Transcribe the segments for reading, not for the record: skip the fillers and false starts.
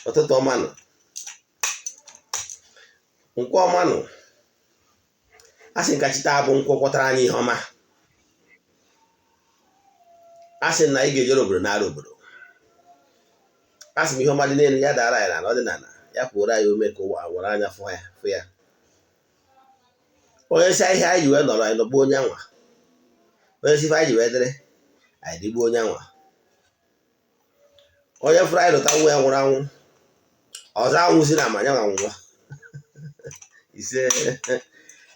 Ụtụtụ ọma nụ, nkwọ ọma nụ. A sị ka chi taa bụ nkwọ kwọtara anyị ihe ọma. A sị na anyị ga-ejere obodo nara obodo. A sị m ihe ọma dị n'elu ya dara anyị n'ala, ọ dị n'ala ya kwuoro anyị ome ka ụwa were anya fụ ya fụ ya. Onye si ihe anyị ji wee nọrọ, anyị nọgbuo onye anwa. Onye si ife anyị ji wee dịrị, anyị dịgbuo onye anwa. Onye fụrụ anyị lụta nwa ya nwụrụ anwụ ọzọ anwụzi na ma nyanwa nwụọ ise.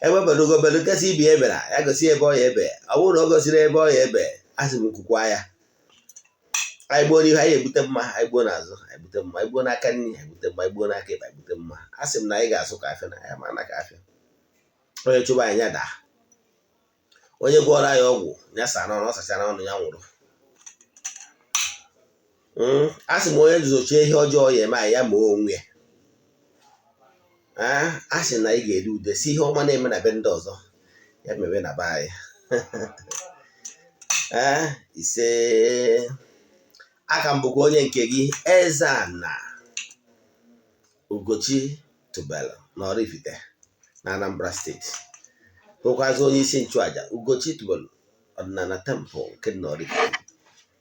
Ebe belugo belu nkesị ibi ya ebere ya gosi ebe ọ ya ebe. Ọ bụrụ na o gosiri ebe ọ ya ebe, asị m nkwukwa ya. Anyị gbuo n'ihu, anyị ebute mma. Anyị gbuo n'azụ, anyị ebute mma. Anyị gbuo n'aka nri, anyị ebute mma. Anyị gbuo n'aka ekpe, anyị ebute mma. A sị m na anyị ga-asụ ka afịa na ya ma na ka afịa. Onye chụba anyị ya daa. Onye gwọrọ anyị ọgwụ ya saa n'ọnụ, ọ sachara ọnụ ya nwụrụ. A sị m onye zochie ihe ọjọọ ya eme anyị, ya ma onwe ya. A sị na anyị ga-eri ude si ihe ọma na-eme na be ndị ọzọ ya mebe na be anyị. Ee, ise. Aka m bụkwa onye nke gị, Eze-Ana Ugochi Tubelu na Oraifite na Anambra Steeti, bụkwazi onye isi nchụaja Ugochi Tubelu Ọdịnala Temple nke dị n'Oraifite.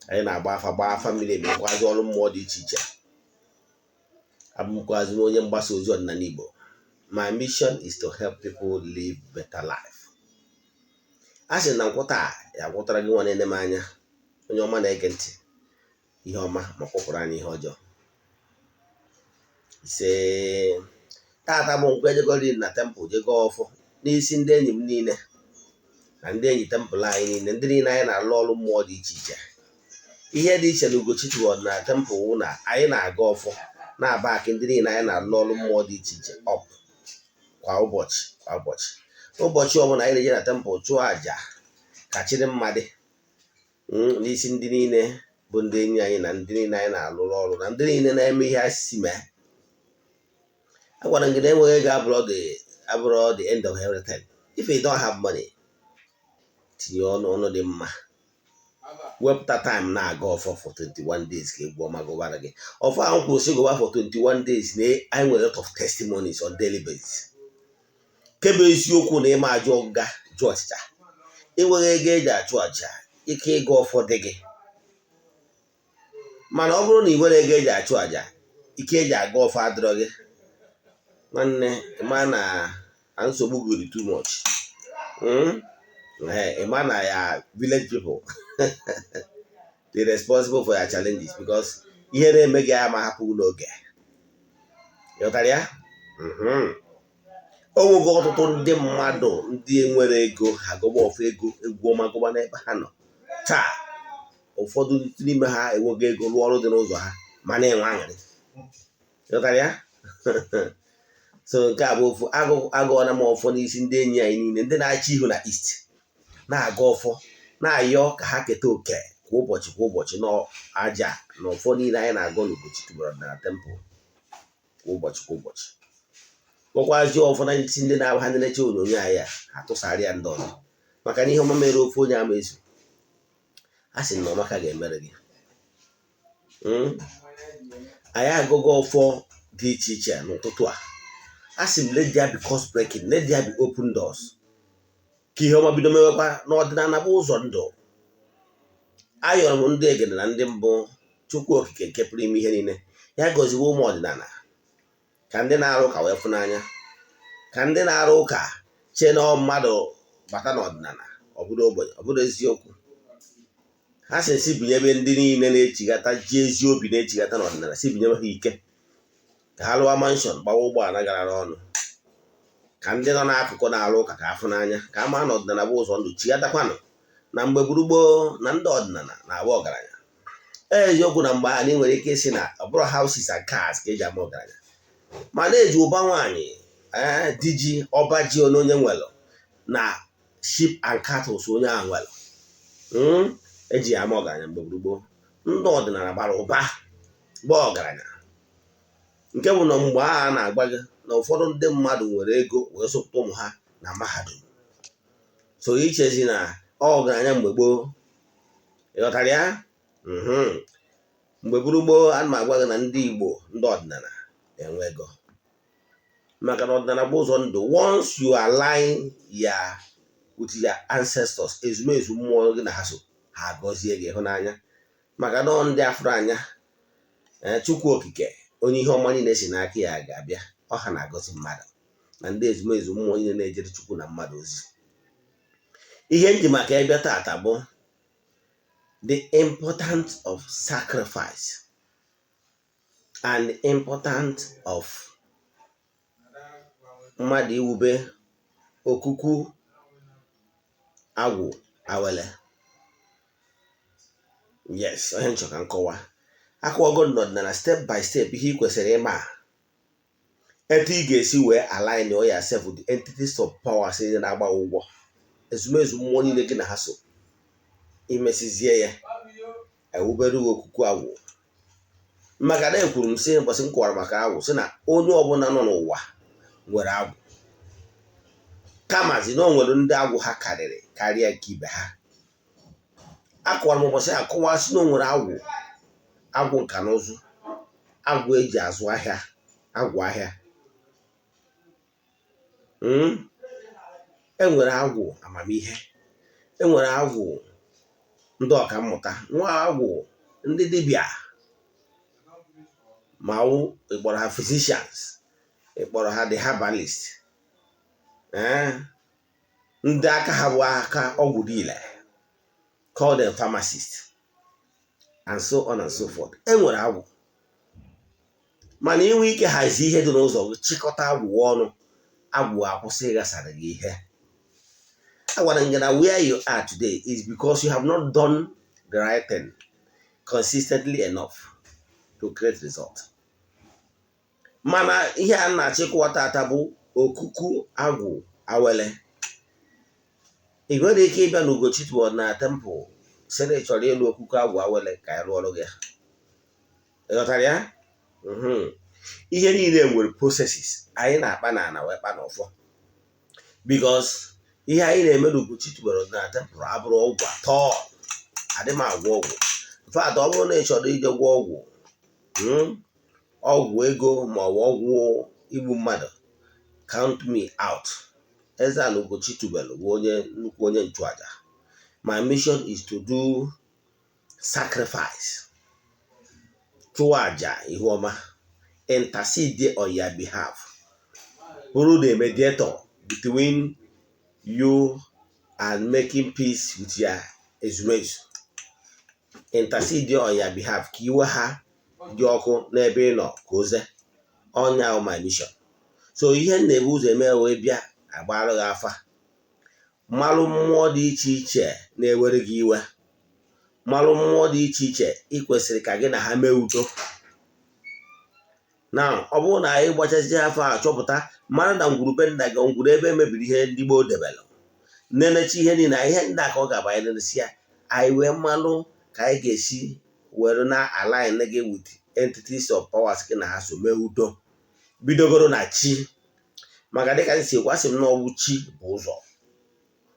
Anyị na-agba afa, gbaa afa mmiri emi, kwazi ọrụ mmụọ dị iche iche. Abụmkwazi onye mgbasa ozi ọdịnala Igbo. My mission is to help people live better life. A sị na nkwụ taa ya gwụtara gị nwa na-ene m anya, onye ọma na-ege ntị, ihe ọma, ma kwụpụrụ anyị ihe ọjọọ. Ise. Tata bụ nkwụ, ejegori na temple jego ọfọ n'isi ndị enyi m niile na ndị enyi temple anyị niile, ndị niile anyị na-alụ ọrụ mmụọ dị iche iche. Ihe dị iche na Ugochi Tubelu Ọdịnala Temple wụ na anyị na-aga ọfọ na-aba akị ndị niile anyị na-alụ ọrụ mmụọ dị iche iche up kwa ụbọchị, kwa ụbọchị. Ụbọchị ọbụla anyị na-eje na temple chụọ àjà ka chịrị mmadụ n'isi ndị niile bụ ndị enyi anyị na ndị niile anyị na-alụrụ ọrụ na ndị niile na-eme ihe anyị si mee. Agwara m gị na enweghị ego abụrụ the end of everything. If you don't have money, tinye ọnụ ọnụ dị mma, wepụta time na-aga ọfọ for 21 days ka egwu ọma gụbara gị. Ọfọ ahụ kwuru sị gụba for 21 days na anyị nwere lot of testimonies on daily basis. Nke bụ eziokwu na ịma ajụ ọgụga jụ ọchịcha, enweghị ego eji achụ àjà, ike ịga ọfọ dị gị. Mana ọ bụrụ na ị nwere ego eji achụ àjà, ike eji aga ọfọ adịrọ gị, nwanne, ịma na nsogbu gị too much. Ịma na ya village people dey responsible for your challenges, because ihe na-eme gị ama hapụ n'oge. Ịghọtara ya? O nwego ọtụtụ ndị mmadụ ndị nwere ego, ha gọba ọfọ ego, egwu ọma gọba n'ebe ha nọ taa. Ụfọdụ n'ime ha enweghị ego rụọ ọrụ dị n'ụzọ ha ma na-enwe aṅụrị. Ịghọtara ya? So nke a bụ ofu agụọna m ọfọ n'isi ndị enyi anyị niile, ndị na-achị ihu na East, na-aga ọfọ, na-ayọ ka ha keta oke kwa ụbọchị, kwa ụbọchị, n'aja na ọfọ niile anyị na-agọ n'Ugochi Tubelu Ọdịnala Temple kwa ụbọchị, kwa ụbọchị. Gwakwazi ọfọ na isi ndị na-abụ ha na-eche onyonyo anyị a, ha tụsara ya ndị ọzọ, maka na ihe ọma mere ofu onye ama ezu. A sị na ọmaka ga-emere gị. Anyị agụgọ ọfọ dị iche iche n'ụtụtụ a. A sị m, let there be curse breaking, let there be open doors, ka ihe ọma bido mewekwa n'ọdịnala bụ ụzọ ndụ. Ayọrọ m ndị egede na ndị mbụ, Chukwu Okike nke pụrụ ime ihe niile, ya gọziwe ụmụ ọdịnala, ka ndị na-arụ ụka wee fụnanya, ka ndị na-arụ ụka chee na mmadụ bata n'ọdịnala ọ bụrụ ogbenye. Ọ bụrụ eziokwu, ha si esi binyebe ndị niile na-echigata, ji ezi obi na-echigata n'ọdịnala, si binyebe ha ike ka ha lụwa mansion, gbawa ụgbọala gara ọnụ, ka ndị nọ n'akụkụ na-arụ ụka ka afụ n'anya, ka a maa na ọdịnala bụ ụzọ ndụ. Chigatakwanụ na mgbe gburugburu na ndị ọdịnala na-agba ọgaranya. Eziokwu na mgbe anyị nwere ike ịsị na ọ bụrụ houses and cars ka eji ama ọgaranya, ma na-eji ụba nwaanyị, di ji, ọba ji onye nwere, na sheep and cattle onye ahụ nwere, eji ya ama ọgaranya. Mgbe gburugburu, ndị ọdịnala gbara ụba, gbaa ọgaranya, nke bụ na mgbe a na-agba gị na ụfọdụ ndị mmadụ nwere ego wee zụpụta ụmụ ha na mahadum. So ichezi na ọgaranya mgbe gboo, ịghọtara ya? Mgbe buru gboo, ana m agwa gị na ndị Igbo, ndị ọdịnala na-enwe ego, maka na ọdịnala bụ ụzọ ndụ. Once you align ya with your ancestors, ezumezu mmụọ gị na ha so, ha gọzie gị ịhụnanya, maka na ọ ndị afụrụ anya. Chukwu Okike, onye ihe ọma niile si n'aka ya ga-abịa, ọha na-agọzi mmadụ na ndị ezumezu mmụọ niile na-ejere Chukwu na mmadụ ozi. Ihe nji maka ịbịa tata bụ the importance of sacrifice and the importance of mmadụ iwube okuku agwụ awele. Yes, onye nchọ ka nkọwa akọwago n'ọdịnala, step by step, ihe ị kwesịrị ịma, etu ị ga-esi wee align yourself with the entities of powers niile na-agba ụgwọ, ezumezu mmụọ niile gị na ha so. Imesizie ya, ewubere gị okuku agwụ, maka na ekwuru m sị, ụbọchị m kọwara maka agwụ, sị na onye ọbụla nọ n'ụwa nwere agwụ, kamazi na o nwere ndị agwụ ha karịrị karịa nke ibe ha. Akọwara m ụbọchị akọwa sị na o nwere agwụ, agwụ nka na ụzụ, agwụ eji azụ ahịa, agwụ ahịa. Enwere agwụ amamihe, enwere agwụ ndị ọkammụta, nwa agwụ ndị dibịa, ma wụ ịkpọrọ ha physicians, ịkpọrọ ha the herbalist, ee, ndị aka ha bụ aka ọgwụ niile, call them pharmacist and so on and so forth. Enwere agwụ, mana inwe ike hazie ihe dị n'ụzọ gị, chịkọta agwụ ọnụ, agwụ akwụsị ịghasara gị ihe. Agwara m gị na where you are today is because you have not done the right thing consistently enough to create result. Mana ihe a na-achịkwa tata bụ okuku agwụ awele. Ị nwere ike ịbịa n'Ugochi na temple, sị na ị chọrọ ịlụ okuku agwụ awele ka ị rụọrụ gị ya. Ị ghọtara ya? Ihe niile nwere processes anyị na-akpa na ana wee kpa n'ọfọ, because ihe anyị na-eme n'Ugochi tubelu na temple abụrụ ọgwụ atọ. Adị m agwọ ọgwụ. In fact, ọ bụrụ na ị chọrọ ije gwọ ọgwụ, ọgwụ ego ma ọ bụ ọgwụ igbu mmadụ, count me out. Eze-Ana Ugochi tubelu bụ onye nnukwu onye nchụaja. My mission is to do sacrifice, chụọ aja ihu ọma, intercede on your behalf, bụrụ the mediator between you and making peace with your ezumezu, intercede on your behalf ka iwe ha dị ọkụ n'ebe ị nọ ka oze ọnya. My mission, so ihe m na-ebu ụzọ eme wee bịa agbarụ gị afa, malụ mmụọ dị iche iche na-ewere gị iwe, malụ mmụọ dị iche iche ị kwesịrị ka gị na ha mee udo. Na ọ bụrụ na anyị gbachazie afọ a, chọpụta, mara na ngwurube nna gị, ngwuru ebe emebiri ihe ndị gboo debelụ, nenechi ihe niile, ihe ndị a ka ọ ga-abụ anyị nenesi ya, anyị wee malụ ka anyị ga-esi were na align gị with entities of powers gị na ha so mee udo, bidogoro na chi. Maka dịka m si ekwu, asị m na ọwụ chi bụ ụzọ.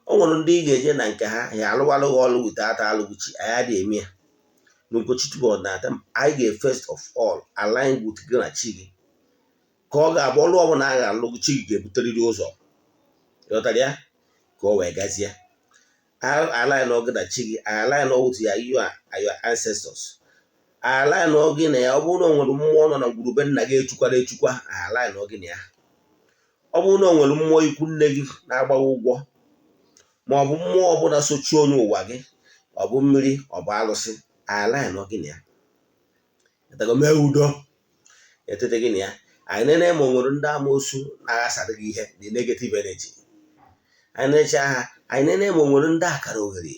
O nwere ndị ị ga-eje na nke ha, ya alụwalụ gị ọlụ wite ata alụghị chi. Anyị adịghị eme ya n'Ugochi tupu ọdịnala. Anyị ga first of all align with gị na chi gị, ka ọ ga-abụ ọlụ ọbụla a ga-alụ, chi gị ga-ebuterịrị ụzọ. Ịghọtara ya? Ka o wee gazie. Align gị na chi gị, align with ya, you and your ancestors, align gị na ya. Ọ bụrụ na o nwere mmụọ nọ na ngwurube nna gị echukwara echukwa, align gị na ya. Ọ bụrụ na o nwere mmụọ ikwu nne gị na-agbaghị ụgwọ, ma ọ bụ mmụọ ọbụla sochie onye ụwa gị, ọ bụ mmiri, ọ bụ alụsị, align gị na ya. Etago mee udo etete gị na ya. Anyị nene ma o nwere ndị amoosu na-aghasara gị ihe, the negative energy. Anyị na-eche ha. Anyị nene ma o nwere ndị akara oghere,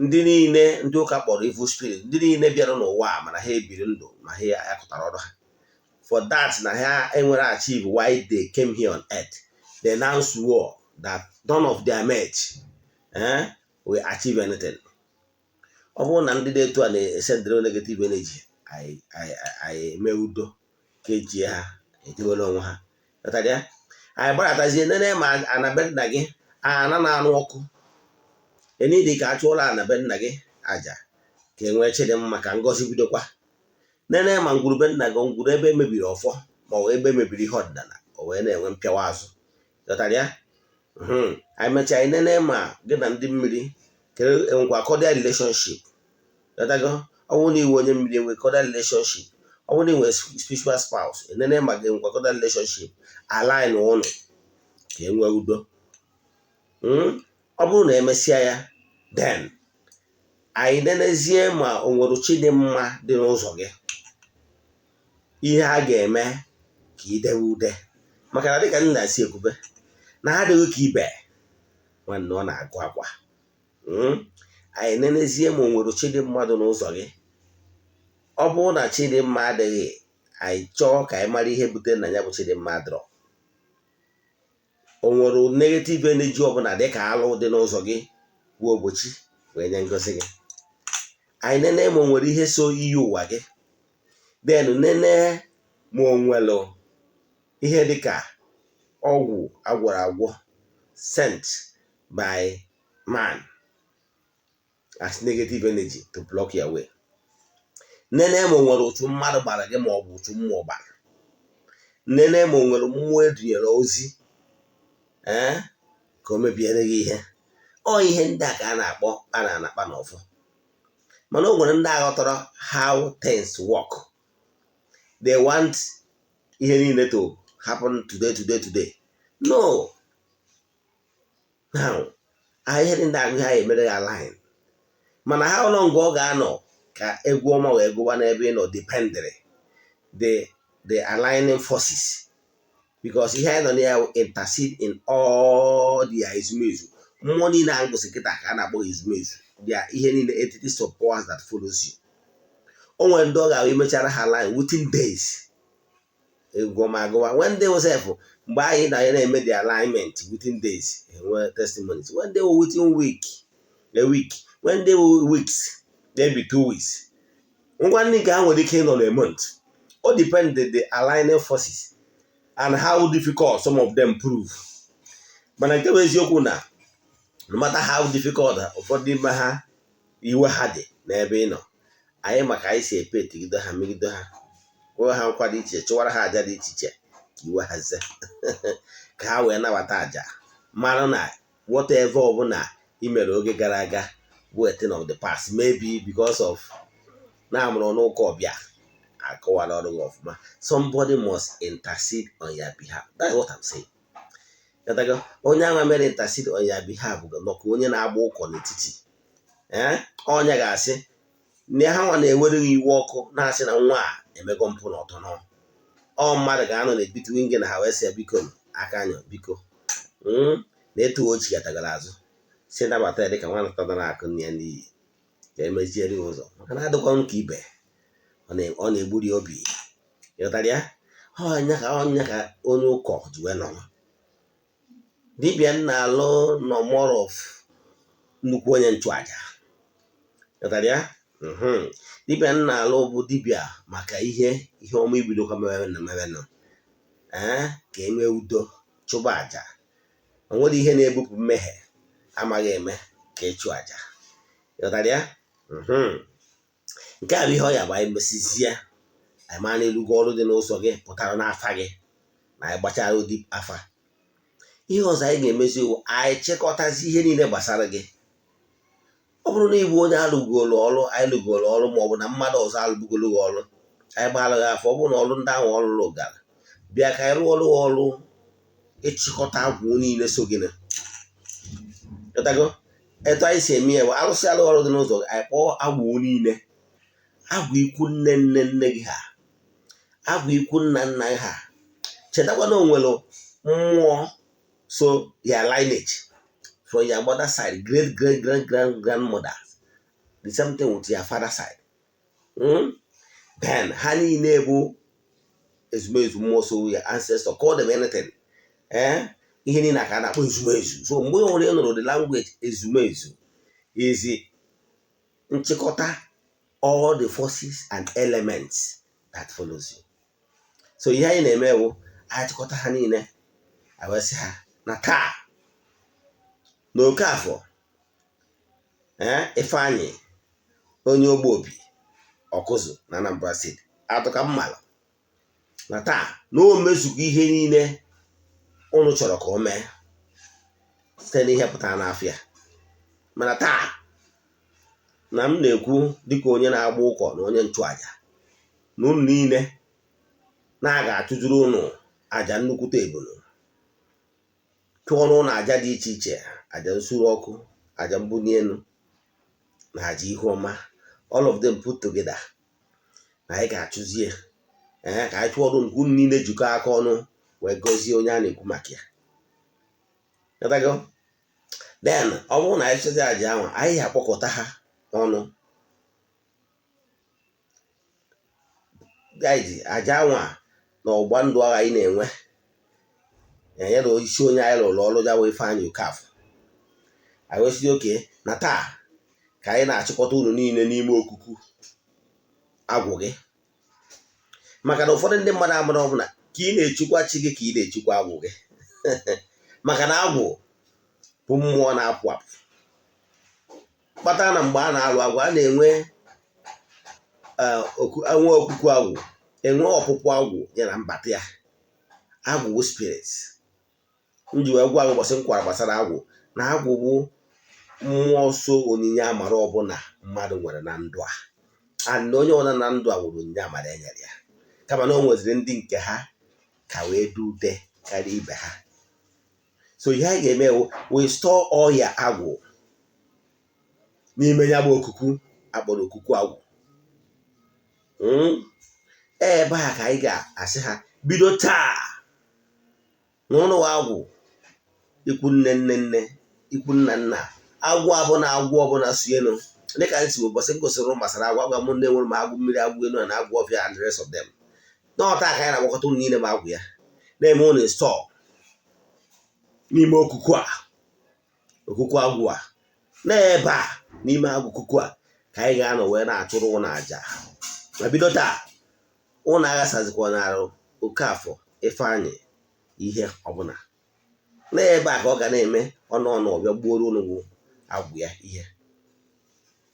ndị niile ndị ụka kpọrọ evil spirit, ndị niile bịara n'ụwa a mana ha ebiri ndụ ma ha akụtara ọrụ ha, for that na ha enwere achieve why they came here on earth. They announce war that none of their mates will achieve anything. Ọ bụrụ na ndị dị etu a na-esendịrị negative energy, anyị eme udo ka ejie ha ejewere onwe ha. Ghọtara ya? Anyị gbaratazie nene ma ana be nna gị, ana na-anụ ọkụ enidi, ka a chụọla ana be nna gị aja. Ka e nwee chi dị mma, ka ngọzi bidokwa. Nene ma ngwurube nna gị, ngwuru ebe emebiri ọfọ ma ọ bụ ebe emebiri ihe ọdịnala, o wee na-enwe mpịawa azụ. Ghọtara ya? Anyị mechaa, anyị nene ma gị na ndị mmiri kere enwekwa cordial relationship. Ghọtago? Ọ bụrụ na iwe onye mmiri, enwe cordial relationship. Ọ bụrụ na ị nwere spiritual spouse, enene ma gị enwekwa cordial relationship, align ụnụ ka e nwee udo. Ọ bụrụ na emesịa ya, then anyị nenezie ma o nwere chi dị mma dị n'ụzọ gị, ihe a ga-eme ka ị dewe ude, maka na dịka nna si ekwube na adịghị ka ibe nwanne, ọ na-agụ akwa. Anyị nenezie ma o nwere chi dị mmadụ n'ụzọ gị. Ọ bụrụ na chi dị mma adịghị, anyị chọọ ka anyị mara ihe butere na ya bụ chi dị mma dọrọ. O nwere negative energy ọbụla dịka alụ dị n'ụzọ gị kwuo ogbochi wee nye ngozi gị. Anyị nene ma o nwere ihe so iyi ụwa gị, then nene ma o nwere ihe dịka ọgwụ agwọrọ agwọ sent by man as negative energy to block your way. Nene ma o nwere ụchụ mmadụ gbara gị ma ọ bụ ụchụ mmụọ gbara. Nene ma o nwere mmụọ edunyere ozi ee ka o mebiere gị ihe. Ọ ihe ndị a ka a na-akpọ a na-anakpa n'ọfọ, mana o nwere ndị aghọtara how things work. They want ihe niile to happen today, today, today. No. Now, ihe ndị agụ ha emere ya align, mana how long ọ ga-anọ ka egwu ọma wee gụwa n'ebe ị nọ dependere the aligning forces, because ihe anyị nọ na ya intercede in all the ezumezu mmụọ niile a ngosi kịta ka a na-akpọ ezumezu, their ihe niile, entities of powers that follows you. O nwere ndị ọ ga-ahụ imechara ha line within days, egwu ọma agụwa. When they was mgbe anyị na na-eme the alignment, within days enwe testimonies. When they were within week, a week, when they were weeks, maybe 2 weeks, ngwa ndị nke ha nwere ike ịnọ na a month. O depend the aligning forces and how difficult some of them prove. Mana nke bụ eziokwu na no matter how difficult ụfọdụ n'ime ha iwe ha dị n'ebe ị nọ, anyị maka anyị si epe etigide ha, megide ha, kwụọ ha nkwa dị iche, chụwara ha aja dị iche iche ka iwe ha ze, ka ha wee nabata aja, mara na whatever ọbụla i mere oge gara aga bụ a thing of the past. Maybe because of na amụrụ n'ụka ọbịa akọwara ọrụ gị ọfụma. Somebody must intercede on your behalf. That's what I'm saying. Ghọtago? Onye ahụ mere intercede on your behalf nọ ka onye na-agba ụkọ n'etiti. Ee, ọnya ga-asị na ha nwa na-ewere gị iwe ọkụ, na-asị na nwa a emego mpụ na ọtọ. Ọ mmadụ ga-anọ n'etiti gị na ha wee sị ya, biko, aka anyọ, biko, na etu o chigatagara azụ, si nabata ya dịka nwa natadara akụ nne ya n'iyi, ka emeziere ya ụzọ, maka na adịkwa m ka ibe ọ na-egburi obi. Ịghọtara ya? Ọnya ka onye ụkọ ji wee nọrọ. Dibịa nna alụ nọ more of nnukwu onye nchụaja. Ịghọtara ya? Dibịa nna alụ bụ dibịa maka ihe ọma ibidokwa mewe na mewenụ, ee, ka e nwee udo, chụba àjà. O nwere ihe na-ebupụ mmehie amaghị eme ka ịchụ àjà. Ịghọtara ya? Nke a bụ ihe ọ ya bụ. Anyị mesizie, anyị maa n'elugo ọrụ dị n'ụzọ gị pụtara n'afa gị na anyị gbachara ụdị afa. Ihe ọzọ anyị ga-emezi wụ anyị chịkọtazi ihe niile gbasara gị. Ọ bụrụ na ịbụ onye alụgoro ọrụ, anyị lụgoro ọrụ, ma ọ bụ na mmadụ ọzọ alụbugoro gị ọrụ, anyị gbara gị afọ. Ọ bụrụ na ọrụ ndị ahụ ọ lụrụ gara, bịa ka anyị rụọ ọrụ, ọrụ ịchịkọta agwụ niile so gị na. Ghọtago? Etu anyị si eme ya bụ arụsị alụ ọrụ dị n'ụzọ, anyị kpọọ agwụ niile, agwụ ikwu nne nne nne gị ha, agwụ ikwu nna nna gị ha. Chetakwa na o nwere mmụọ so your lineage from your mother side, great great great grand grandmother, the same thing with your father side. Then ha niile bụ ezumezu mmụọ so your ancestor, call them anything. Eh, ihe niile ka a na-akpọ ezumezu. So mgbe nwere ị nụrụ the language ezumezu is nchịkọta all the forces and elements that follows you. So ihe anyị na-eme bụ anyị chịkọta ha niile, anyị wee sị ha na taa na Okafọ, ee, Ifeanyị. Onye ogbe obi Ọkụzụ na Anambra Steeti atụ ka mmalụ na taa na o mezugo ihe niile ụnụ chọrọ ka o mee site n'ihe pụtara n'afịa. Mana taa na m na-ekwu dịka onye na-agba ụkọ na onye nchụaja na unu niile na-aga atụjuru ụnụ aja nnukwute ebulu, chụọrọ ụnụ aja dị iche iche, aja nsure ọkụ, aja mbuli elu na aja ihu ọma, all of them put together, na anyị ga-achụzie ee ka anyị chụọrọ nke unu niile jikọọ aka ọnụ wee gọzie onye a na-ekwu maka ya. Ghọtago? Then ọ bụrụ na anyị chụzie aja ahụ, anyị akpọkọta ha ọnụ gaiji aja anwa na ọgba ndụ agha anyị na-enwe ya na isi onye anyị lụrụ ọrụ ya wee Ifeanyị Okafọ. Anyị wee oke na taa ka anyị na-achịkọta unu niile n'ime okuku agwụ gị, maka na ụfọdụ ndị mmadụ amara ọbụla ka ị na-echukwa chi gị ka ị na-echukwa agwụ gị maka na agwụ bụ mmụọ na-apụ apụ, kpatara na mgbe a na-alụ agwụ a na-enwe enwe okuku agwụ, enwe ọpụpụ agwụ ya na mbata ya. Agwụ bụ spirit. M ji wee gwa gị ụbọchị m kwara gbasara agwụ na agwụ bụ mmụọ so onyinye amara ọbụla mmadụ nwere na ndụ a, and onye ọbụla na ndụ a nwere onyinye amara e nyere ya, kama na o nweziri ndị nke ha ka wee dị ude karịa ibe ha. So ihe anyị ga-eme wụ we store all ya agwụ n'ime ya bụ okuku akpọrọ okuku agwụ. Ebe a ka anyị ga-asị ha bido taa na ụnụ agwụ ikwu nne nne nne, ikwu nna nna, agwụ abụna agwụ ọbụla sienụ dịka anyị si ụbọchị m gosiri gbasara agwụ, agwa m nne nwere m agwụ mmiri, agwụ elu na agwụ ọfịa and the rest of them. N'ọta ka anyị na-agbakọta ụnụ niile ma agwụ ya na-eme ụnụ install n'ime okuku a, okuku agwụ a, n'ebe a n'ime agwụ okuku a ka anyị ga-anọ wee na-achụrụ ụnụ aja. Ma bido taa ụnụ aghasazikwa n'arụ Okafọ Ifeanyị ihe ọbụla. N'ebe a ka ọ ga na-eme ọnụ ọnụ ọbịa gbuoro ụnụ bụ agwụ ya ihe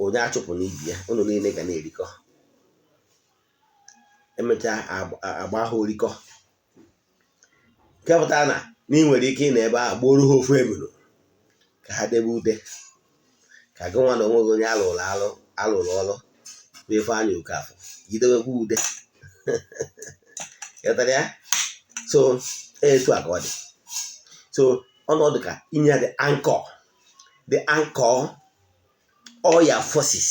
onye achụpụ n'ibi ya, ụnụ niile ga na-erikọ, emechaa agba ha orikọ, nke pụtara na ị nwere ike ị na ebe ahụ gbuoro ha ofu ebulu ka ha debe ude, ka gị nwa na onwe gị onye alụrụ alụ alụrụ ọrụ bụ Ifeanyị Okafọ jidewekwa ude. Ghọtara ya? So etu a ka ọ dị. So ọnọdụ ka inye the anchor, the anchor all your forces.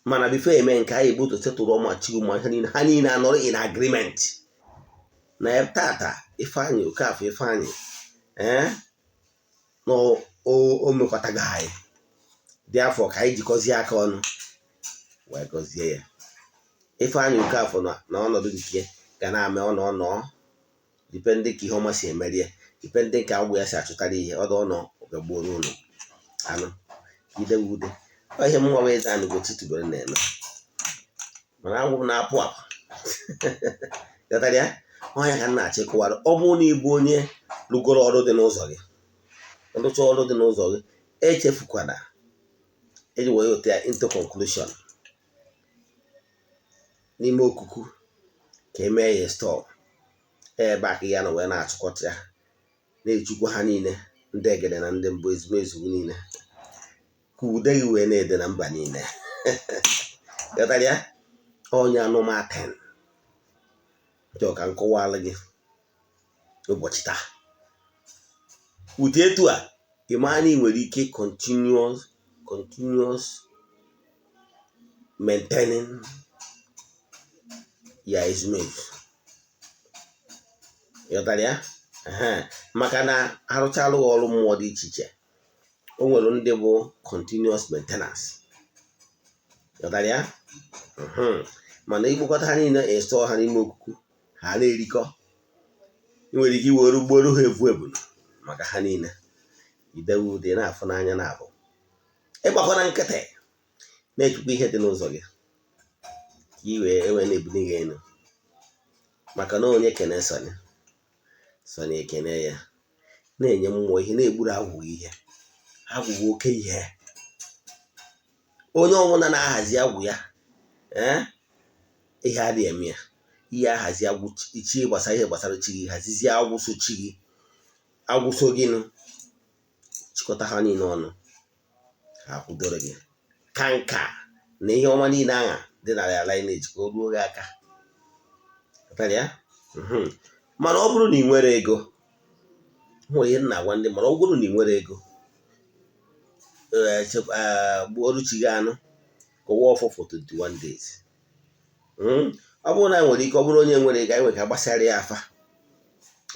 Mana before eme nke anyị ebu ụzọ setụrụ ọma chi ma ihe niile ha niile anọrọ in agreement na tata Ifeanyị Okafọ Ifeanyị ee na o mekọtago anyị dị afọ ka anyị jikọzie aka ọnụ wee gọzie ya. Ifeanyị Okafọ na ọnọdụ nke ga na-ame ọnọ ọnọ depending ka ihe ọma si emeri ya, depending ka agwụ ya si achụtara ihe ọdụ ọnọ ọbịa gbuoro ụlọ anụ idewe ude. Ọ ihe mụnwa wee Eze-Ana Ugochi tubelu na-eme, mana agwụ m na-apụ apụ. Ghọtara ya? Ọnya ka m na-achọ ịkọwara. Ọ bụrụ na ịbụ onye rụgoro ọrụ dị n'ụzọ gị, rụcha ọrụ dị n'ụzọ gị, echefukwana eji wee weta ya into conclusion n'ime okuku ka emee ya install ebe a ka ya na wee na-achịkọta ya na-echukwa ha niile, ndị egede na ndị mbụ ezumezu niile, ka ude gị wee na-ede na mba niile. Ghọtara ya? Onye anụmaten chọọ ka m kọwalụ gị ụbọchị taa. Ụdị etu a ị maa na ị nwere ike continuous maintaining ya ezumezu. Ghọtara ya? Maka na arụchalụ gị ọrụ mmụọ dị iche iche, o nwere ndị bụ continuous maintenance. Ghọtara ya? Mana igbukọta ha niile install ha n'ime okuku ha na-erikọ, ị nwere ike iwere gbuoro ha evu ebulu maka ha niile idewe ude na-afụ n'anya na abụ ịgbakọ na nkịtị na-echukwa ihe dị n'ụzọ gị ka i wee enwe na-ebuli gị elu, maka na onye kene sọnị sọnị ekene ya na-enye mmụọ ihe, na-egburu agwụ ihe. Agwụ bụ oke ihe, Onye ọbụla na-ahazi agwụ ya, ee, ihe adịghị eme ya. Ihe ahazi agwụ chi gbasara ihe gbasara chi gị, hazizie agwụ so chi gị, agwụ so gịnụ, chịkọta ha niile ọnụ, ha kwudoro gị ka nka na ihe ọma niile agha dị na ya lineage ka o ruo gị aka. Ghọtara ya? Mana ọ bụrụ na ị nwere ego, nwere ihe m na-agwa ndị, mana ọ bụrụ na ị nwere ego, gbuoru chi gị anụ, kọwa ọfọ for 21 days. Ọ bụrụ na nwere ike, ọ bụrụ onye nwere ego, anyị nwere ka gbasara ya afa.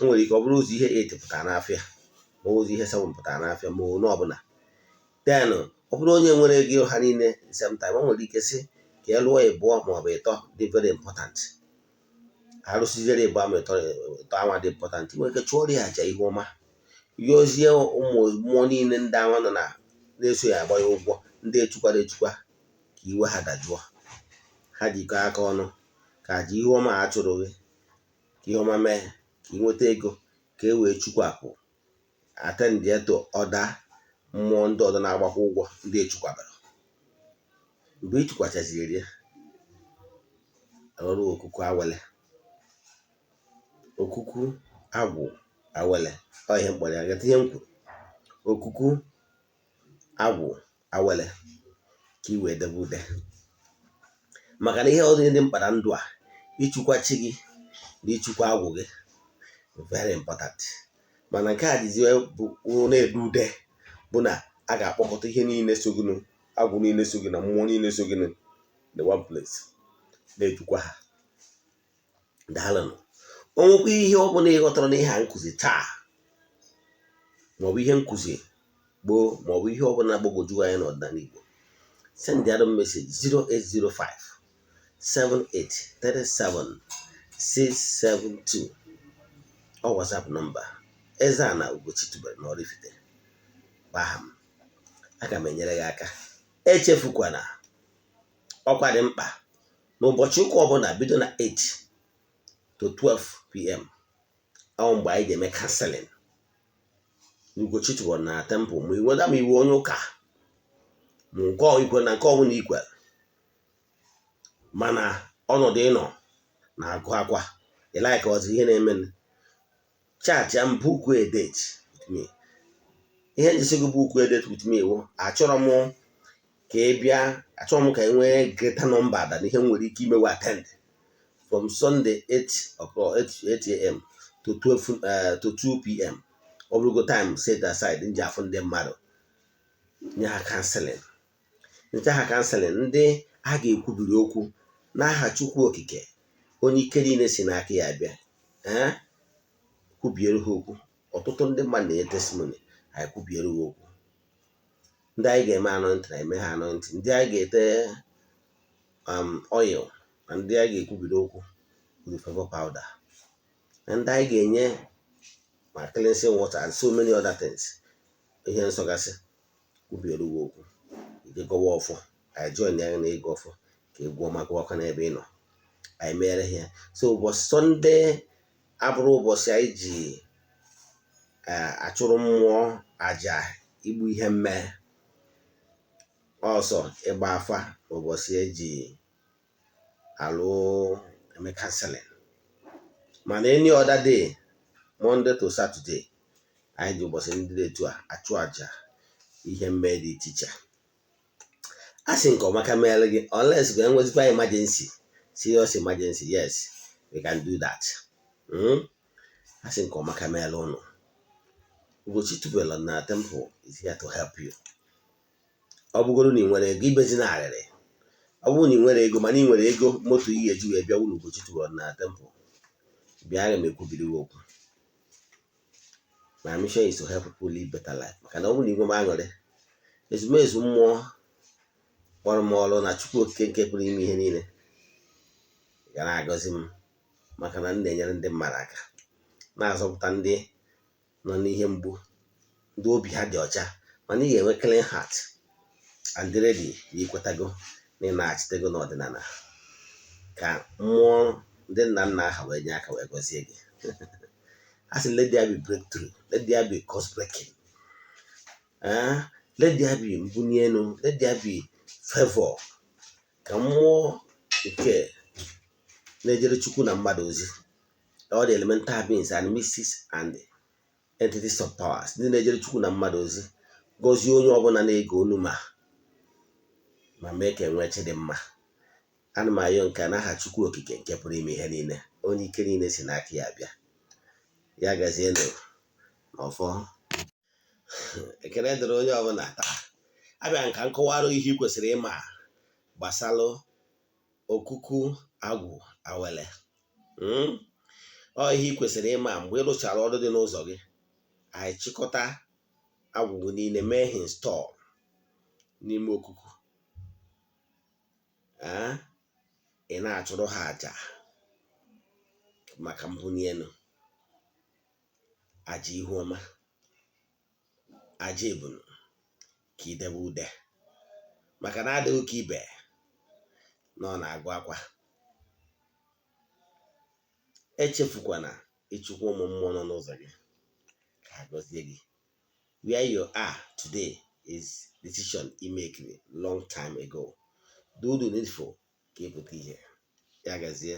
O nwere ike ọ bụrụ ụzọ ihe 8 pụtara n'afịa, ma ụzọ ihe 7 pụtara n'afịa, ma one ọbụla. Then ọ bụrụ onye nwere ego ha niile the same time, o nwere ike sị ka e lụọ ịbụọ ma ọ bụ ịtọ dị very important. Arụsiziere ịbụọ ma ịtọ anwa dị important, ị nwere ike chụọrọ ya aja ihu ọma, yọzie ụmụ mmụọ niile ndị anwa nọ na na-eso ya agba ya ụgwọ, ndị echukwara echukwa, ka iwe ha dajụọ, ha jikọọ aka ọnụ ka aja ihu ọma a chụrụ gị, ka ihe ọma mee, ka ị nweta ego, ka e wee chukwapụ attend to ọda mmụọ ndị ọzọ na-agbakwa ụgwọ ndị echukwabara. Mgbe ị chukwachaziri ya, ọrụ okuku awele, okuku agwụ awele, ọ ihe mkpọrọ ya. Gata ihe m kwuru, okuku agwụ awele, ka ị wee debe ude, maka na ihe ọzọ dị mkpa na ndụ a, ịchụkwa chi gị na ịchụkwa agwụ gị, very important. Mana nke a jizi bụ na-ede ude bụ na a ga-akpọkọta ihe niile so gị, agwụ niile so gị na mmụọ niile so gị the one place, na-ejukwa ha. Daalụnụ. O nwekwa ihe ọ bụla ị ghọtara n'ihe a nkụzi taa, maọbụ ihe nkụzi gboo, maọbụ ihe ọbụla na-agbagwoju anya n'ọdịnala Igbo, send the other message 0805 7837 672, ọ WhatsApp nọmba Eze-Ana Ugochi tubelu na Oraifite bụ aha m. Aga m enyere gị aka. Echefukwana ọkwa dị mkpa n'ụbọchị ụka ọbụla, bido na 8 to 12 p.m., ọ mgbe anyị ga-eme counseling n'Ugochi tubelu na temple. Ma ị nweta ma iwu onye ụka, ma nke ikwe na nke ọbụla ikwe, mana ọnọdụ ịnọ na-agụ akwa ịlaika ọzọ ihe na-eme, chat ya m, book a date with me. Ihe njisi gị book a date with me wụ, achọrọ m ka ị bịa, achọrọ m ka ị nwee greater number than ihe m nwere ike imewe attend. From Sunday 8 o'clock, 8 a.m. to 12, to 2 p.m., ọ bụrụgo time set aside nji afụ ndị mmadụ, nye ha counseling, nche ha counseling, ndị a ga-ekwubiri okwu n'aha Chukwu Okike, onye ike niile si n'aka ya bịa, ee, kwubiere ha okwu. Ọtụtụ ndị mmadụ na-enye testimony. Anyị kwubiere ha okwu. Ndị anyị ga-eme anointing, eme ha anointing. Ndị anyị ga-ete oil na ndị anyị ga-ekwubiri okwu with favour powder, na ndị anyị ga-enye ma cleansing water and so many other things, ihe nsọ gasị, kwubiere ha okwu, ije gọwa ọfọ. Anyị join ya na ịgọ ọfọ ka egwu ọma gụọ n'ebe ị nọ, anyị mere ya. So ụbọchị Sunday abụrụ ụbọchị anyị ji achụrụ mmụọ aja igbu ihe mmee ọsọ ịgba afa, ụbọchị eji alụ eme counseling. Mana any other day, Monday to Saturday, anyị ji ụbọchị ndị dị etu a achụ aja ihe mmee dị iche iche. A sị nke ọmaka meere gị, unless ga enwezikwa emergency, serious emergency, yes, we can do that. A sị nke ọmaka meere ụnụ. Ugochi tubelu na temple is here to help you. Ọ bụgoro na ị nwere ego ibezi na arịrị, ọ bụrụ na ị nwere ego, mana ị nwere ego moto ị ga-eji wee bịa ụlọ Ugochi tubelu na temple, bịa, aga m ekwubiri gị okwu. My mission is to help people live better life, maka na ọ bụrụ na igwe m aṅụrị ezumezu mmụọ kpọrọ m ọrụ na Chukwu Okike nke pụrụ ime ihe niile ga na-agọzi m, maka na m na-enyere ndị mmadụ aka, na-azọpụta ndị nọ n'ihe mgbu, ndị obi ha dị ọcha. Mana ị ga-enwe clean heart and ready na ikwetago na ị na-achitego n'ọdịnala, ka mmụọ ndị nna nna ha wee nye aka wee gọzie gị. A sị, let there be breakthrough, let there be curse breaking, let there be mbuli elu, let there be favor, ka mmụọ nke na-ejere Chukwu na mmadụ ozi, all the elemental beings and mystics and entities of powers, ndị na-ejere Chukwu na mmadụ ozi, gọzie onye ọbụla na-ege onu ma mee ka enwee chi dị mma. Ana m ayọ nke a n'aha Chukwu Okike nke pụrụ ime ihe niile, onye ike niile si n'aka ya bịa. Ya gazienụ n'ọfọ. Ekele dịrị onye ọbụla. Taa abịa nka nkọwarụ ihe ị kwesịrị ịma gbasalụ okuku agwụ awele. Ọ ihe ị kwesịrị ịma: mgbe ị rụchara ọrụ dị n'ụzọ gị, anyị chịkọta agwụgwụ niile, mee ha install n'ime okuku, ị na-achụrụ ha àjà maka mbunye elu, àjà ihu ọma, àjà ebunu, ka idebe ude, maka na adịghị ka ibe na ọ na-agụ akwa. Echefukwana ịchụkwa ụmụ mmụọ nọ n'ụzọ gị ka ha gọzie gị. Where you are today is decision you make long time ago. Do the needful ka ịpụta ihe. Ya gazie.